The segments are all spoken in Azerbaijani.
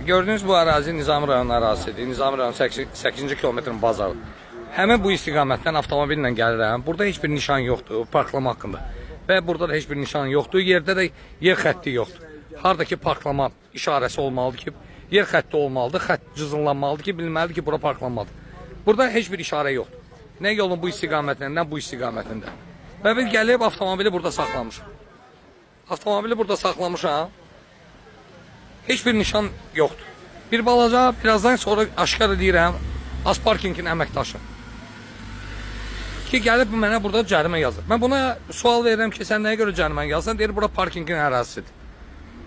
Gördüyünüz bu ərazi Nizami rayon ərazisidir. Nizami rayon 8-ci kilometrin bazarı. Həmin bu istiqamətdən avtomobillə gəlirəm. Burada heç bir nişan yoxdur parklama haqqında. Və burada da heç bir nişan yoxdur. Yerdə də yer xətti yoxdur. Harda ki parklama işarəsi olmalıdır ki, yer xətti olmalıdır, xətt cızınlanmalıdır ki, bilinməlidir ki, bura parklanmalıdır. Burada heç bir işarə yoxdur. Nə yolun bu istiqamətində, nə bu istiqamətində. Və biz gəlib avtomobili burada saxlamışıq. Avtomobili burada saxlamışam. Heç bir nişan yoxdur. Bir balaca birazdan sonra aşkar eləyirəm Az Parkingin əməkdaşı. Ki gəlib mənə burada cərimə yazır. Mən buna sual verirəm ki, sən nəyə görə cərimə yazırsan? Deyir, bura parkingin ərazisidir.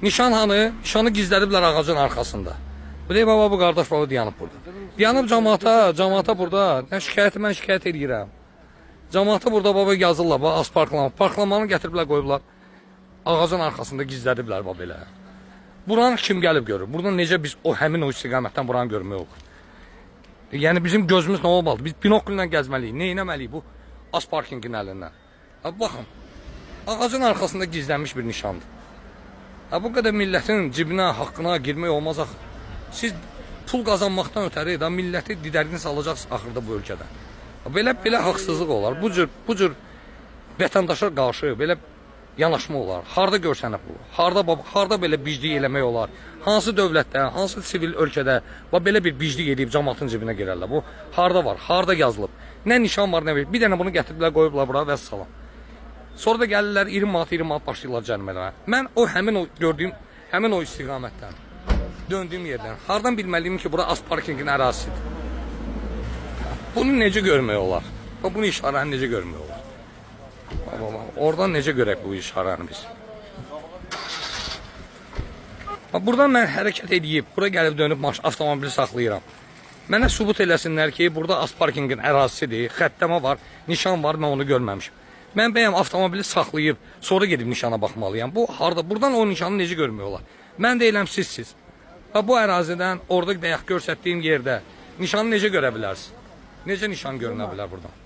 Nişan hanı? Nişanı gizlədiblər ağacın arxasında. Bu deyir, baba bu qardaş baba dayanıb burada. Dayanıb camaata, camaata burada. Nə şikayəti mən şikayət eləyirəm. Camaata burada baba yazırlar, bax az parklama. Parklamanı gətiriblər, qoyublar. Ağacın arxasında gizlədiblər bax belə. Buranı kim gəlib görür? Buradan necə biz o həmin o istiqamətdən buranı görmək olur? Yəni bizim gözümüz nə olmalıdır? Biz binokllə gəzməliyik. Nə etməliyik bu az parkingin əlindən? Ha, baxın. Ağacın arxasında gizlənmiş bir nişandır. Ha, bu qədər millətin cibinə, haqqına girmək olmaz axı. Siz pul qazanmaqdan ötəri da milləti didərgin salacaqsınız axırda bu ölkədə. Ha, belə belə haqsızlıq olar. Bu cür vətəndaşa qarşı belə yanaşma olar. Harda görsənib bu? Harda harda belə biclik eləmək olar? Hansı dövlətdə, hansı sivil ölkədə bax belə bir biclik eləyib cəmaatın cibinə girərlər? Bu harda var? Harda yazılıb? Nə nişan var, nə bir. Bir dənə bunu gətiriblər, qoyublar bura və salam. Sonra da gəlirlər 20 manat, 20 manat başlayırlar cərimə eləməyə. Mən o həmin o gördüyüm həmin o istiqamətdən döndüyüm yerdən hardan bilməliyim ki, bura az parkinqin ərazisidir? Bunu necə görmək olar? Bax bunu işarəni necə görmək olar? Bax, bax, bax. Oradan necə görək bu işarəni biz? Bax, buradan mən hərəkət edib, bura gəlib dönüb avtomobili saxlayıram. Mənə sübut eləsinlər ki, burada az parkinqin ərazisidir, xəttəmə var, nişan var, mən onu görməmişim. Mən bəyəm avtomobili saxlayıb, sonra gedib nişana baxmalıyam. Bu harda? Buradan o nişanı necə görmək olar? Mən deyirəm sizsiz. Və bu ərazidən orada bayaq göstərdiyim yerdə nişanı necə görə bilərsiniz? Necə nişan görünə bilər buradan?